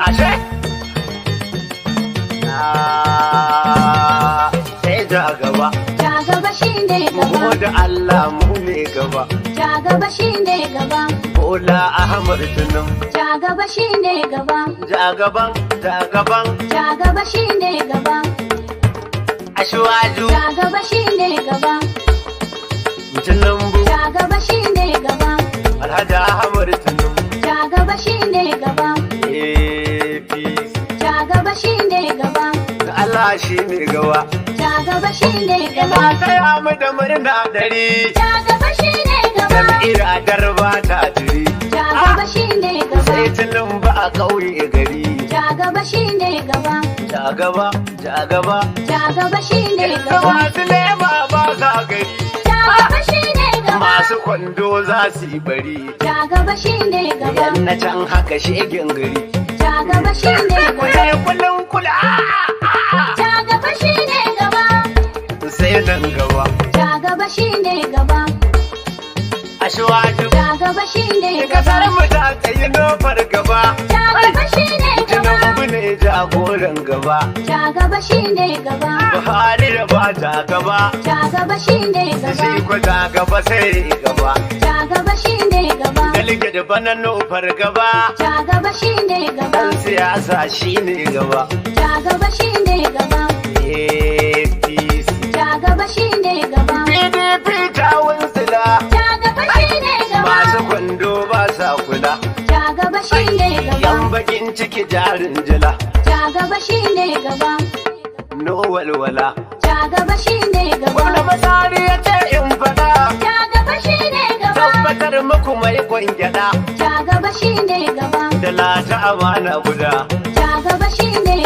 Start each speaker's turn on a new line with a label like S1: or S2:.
S1: Ashe? Ah, sai ja gaba.
S2: Ja gaba shine
S1: Mu
S2: gaba.
S1: da Allah mu ne gaba.
S2: Ja gaba shine gaba.
S1: Bola Ahmad Tinubu.
S2: Ja gaba shine gaba.
S1: Ja gaban, ja gaban.
S2: Ja gaba shine gaba.
S1: Asiwaju.
S2: Ja gaba shine gaba.
S1: Tinubu.
S2: Ja gaba shine gaba.
S1: Alhaji Ahmad Tinubu.
S2: Ja gaba shine gaba.
S1: APC.
S2: Ja gaba shine gaba.
S1: Allah shi ne gaba.
S2: Ja gaba shine
S1: Ina
S2: gaba.
S1: taya mu da murna dari.
S2: Ja gaba shine gaba.
S1: Jam'iyyar darba ta jiri.
S2: Ja gaba shine gaba.
S1: Sai Tinubu a ƙauye gari.
S2: Ja gaba shine gaba.
S1: Ja gaba, ja gaba.
S2: Ja gaba shine
S1: Ga
S2: gaba.
S1: masu lema ba sa gari.
S2: Ja gaba shine gaba.
S1: Masu kwando za su yi bari.
S2: Ja gaba shine gaba.
S1: Yan na can haka shegen gari.
S2: Ja gaba shine gaba.
S1: Kule kulun kula.
S2: Ja gaba shine gaba.
S1: Sai nan gaba.
S2: Ja gaba shine gaba.
S1: Asiwaju.
S2: Ja gaba shine gaba.
S1: Kasar mu ta tsayi nofar gaba.
S2: Ja gaba shine gaba.
S1: Tinubu ne jagoran gaba.
S2: Ja gaba shine gaba.
S1: Buhari da ba ta gaba.
S2: Ja gaba shine gaba.
S1: Shi ko ta gaba sai gaba.
S2: Ja gaba shine gaba.
S1: Delegate bana nofar gaba.
S2: Ja gaba shine gaba.
S1: Dan siyasa shine gaba.
S2: Ja gaba shine gaba.
S1: APC.
S2: Ja gaba shine gaba.
S1: PDP ta wuntsila.
S2: Ja gaba shine gaba.
S1: Masu kwando ba sa kula.
S2: Ja gaba shine gaba.
S1: Yan bakin ciki jarin jila.
S2: Ja gaba shine gaba.
S1: No walwala.
S2: Ja gaba shine gaba.
S1: Gwamna Masari ya ce in faɗa.
S2: Ja gaba shine gaba.
S1: Tabbatar muku mai kwangyada.
S2: Ja gaba shine gaba.
S1: Da lata amana guda.
S2: Ja gaba shine